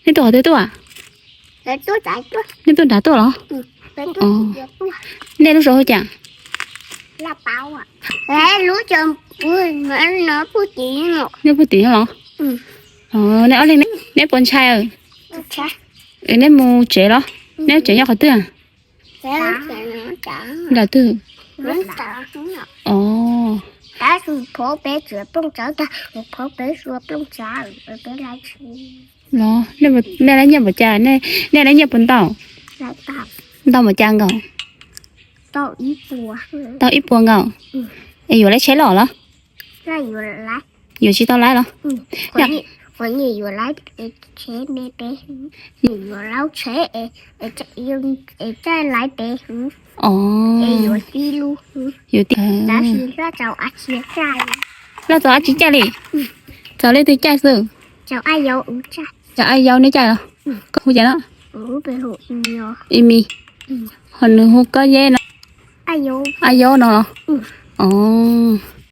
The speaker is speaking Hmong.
Nej tuaj qhov twg tuaj? Nej tuaj nrad tuaj los? Nej lub zos hu cas? Nej puag tim los? Nej ob leeg, neb puas ntshai? Neb mus tsev los? Neb tsev nyob qhov twg? Nram twg? Os. Los, nej lab nyiaj puas cas? Nej lab nyiaj puas ntau? Ntau npaum cas nkaus? Tau ib puas nkaus. Es yuav lab tsheb los los? Yuav tsis tau lab los? Os. Yuav ti, laj txaus dab tsi caij li? Txaus leej twg caij xwb? Txaus Aj Yau neb caij los? Koj hu cas no? Imi. Ho nws hu Koj Yeb no? Aj Yau no los? Os.